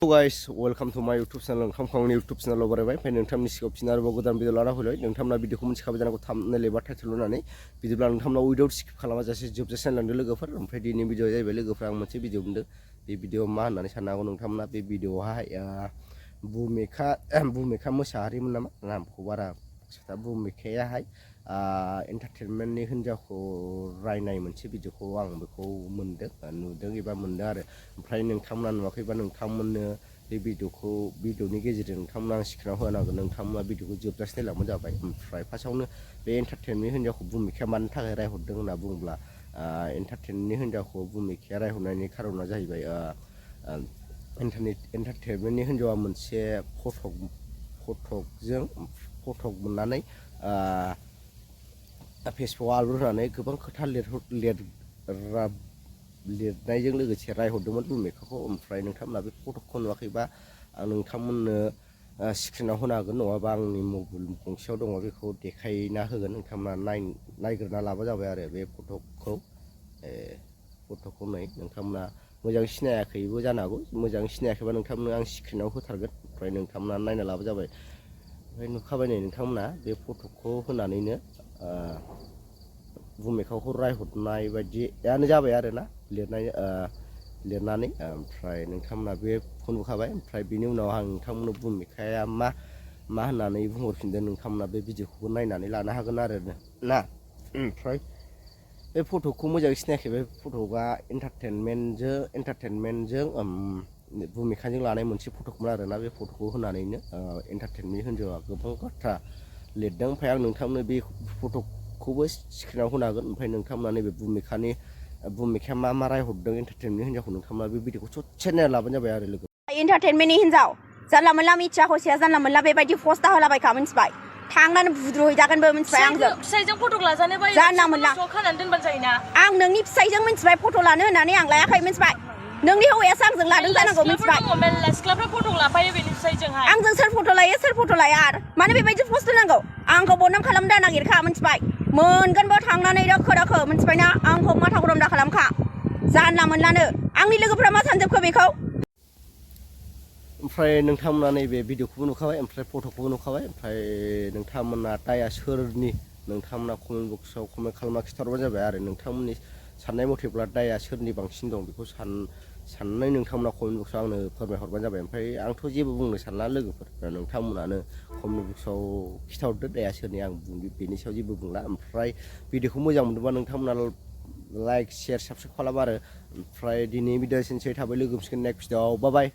Hello guys, welcome to my YouTube channel. Nongkamkhangni YouTube channel barabai. Oमफ्राय नोंथांनि सिगाङाव फिन आरोबाव गोदान भिडिअ लाना फैबाय. नोंथांमोना भिडिअखौ मिथिखाबाय जानांगौ थाम्बनेल एबा टाइटेल होनानै बिदिब्ला नोंथांमोना उइदाउट स्किप खालामाजासे जोबजासिम नायलांदो लोगोफोर. ओमफ्राय दिनैनि भिडिअआ जाहैबाय लोगोफोर आं मोनसे भिडिअ मोनदों. बे भिडिअआ मा होननानै साननो हागौ नोंथांमोना बे भिडिअआवहाय भुमिखा मोसाहारिमोन नामा नामखौ बारा गोसोआव भुमिखायाहाय एन्टारटेनमेन्टनि हिन्जावखौ रायनाय मोनसे भिडिअखौ आं बेखौ नुदों एबा मोनदों आरो ओमफ्राय नोंथांमोना नुवाखैबा नोंथांमोननो बे भिडिअनि गेजेरजों नोंथांमोना आं सिखोना होनांगोन नोंथांमोना भिडिअखौ जोबजासिम नायलांबानो जाबाय ओमफ्राय फार्स्टआवनो बे एन्टारटेनमेन्टनि हिन्जावखौ भुमिखाया मानि थाखाय रायहरदों होनना बुङोब्ला एन्टारटेनमेन्टनि हिन्जावखौ भुमिखाया रायहरनायनि खारना जाहैबाय एन्टारटेनमेन्टनि हिन्जावा मोनसे फटक मोननानै फेसबुकआव आपल'ड होनानै गोबां खोथा लिरनायजों लोगोसे रायहरदोंमोन भुमिखाखौ ओमफ्राय नोंथांमोना बे फटकखौ नुवाखैबा आं नोंथांमोननो स्क्रिनाव होनो हागोन नङाबा आंनि मबाइल गंसेयाव दङ बेखौ देखायना होगोन नोंथांमोना नायग्रोना लाबा जाबाय आरो बे फटकखौ नै नोंथांमोना मोजां सिनायाखैबो जानो हागौ मोजां सिनायाखैबा नोंथांमोना आं स्क्रिनाव होथारगोन ओमफ्राय नोंथांमोना नायना लाबा जाबाय ओमफ्राय नुखाबाय नै नोंथांमोना बे फटकखौ होनानैनो भुमिखाखौ रायहरनाय बायदियानो जाबाय आरोना लिरनानै ओमफ्राय नोंथांमोना बेखौ नुखाबाय ओमफ्राय बिनि उनाव आं नोंथांमोननो भुमिखाया मा होननानै बुंहरफिनदों नोंथांमोना बे भिडिअखौबो नायनानै लानो हागोन आरो ना ओमफ्राय बे फटकखौ मोजाङै सिनायाखै बे फटकआ एन्टारटेनमेन्टजों भुमिखाजों लानाय मोनसे फटकमोन आरोना बे फटकखौ होनानैनो एन्टारटेनमेन्ट हिन्जावा गोबां बाथ्रा लिरदों ओमफ्राय आं नोंथांमोननो बे फटकखौबो स्क्रिनाव होनो हागोन ओमफ्राय नोंथांमोना नैबे भुमिखाया मा रायहरदों एन्टारटेनमेन्टनि हिन्जावखौ नोंथांमोना बे भिडिअखौ ससे नायना लाबानो जाबाय आरो लोगो एन्टारटेनमेन्टनि हिन्जाव जानला मोनला मिथिया हसिया जानला मोनला बेबायदि पस्टआ होलाबायखा मिथिबाय थांनानै बुद्रुहैजागोनबो मिथिबाय आंजों फिसाइजों फट' लाजानो बायो जानला मोनला खानानै दोनबानो जायोना आं नोंनि फिसाइजों मिथिबाय फट' लानो होननानै आं लायाखै मिथिबाय नोंनि हौवायासो आंजों लादों जानांगौ मिथिबाय मेल्ला सिख्लाफ्रा फट' लाफायो बेनि फिसाइजोंहाय आंजों सोर फट' लायो सोर फट' लाया आरो मानो बेबायदि पस्ट होनांगौ आंखौ बदनाम खालामनो नागिरखा मिथिबाय मोनगोनबो थांनानै दोखो मिथिबायना आंखौ माथा गरम दा खालामखा जानला मोनलानो आंनि लोगोफ्रा मा सानजोबखो बेखौ ओमफ्राय नोंथांमोना नैबे भिडिअखौबो नुखाबाय ओमफ्राय फटकखौबो नुखाबाय ओमफ्राय नोंथांमोना दाया सोरनि नोंथांमोना कमेन्ट बक्सआव कमेन्ट खालामना खिन्थाहरबानो जाबाय आरो नोंथांमोननि साननाय मथेब्ला दाया सोरनि बांसिन दं बेखौ साननानै नोंथांमोना कमेन्ट बक्सआव आंनो फोरमायहरबानो जाबाय ओमफ्राय आंथ' जेबो बुंनो सानला लोगोफोर नोंथांमोनानो कमेन्ट बक्सआव खिन्थाहरदो दाया सोरनि आं बेनि सायाव जेबो बुंला ओमफ्राय भिडिअखौ मोजां मोनदोंबा नोंथांमोना लाइक शेयार साबस्क्राइब खालाम आरो ओमफ्राय दिनै भिडिअ एसेनोसै थाबाय लोगो मोनसिगोन नेक्स्ट भिडिअआव बाय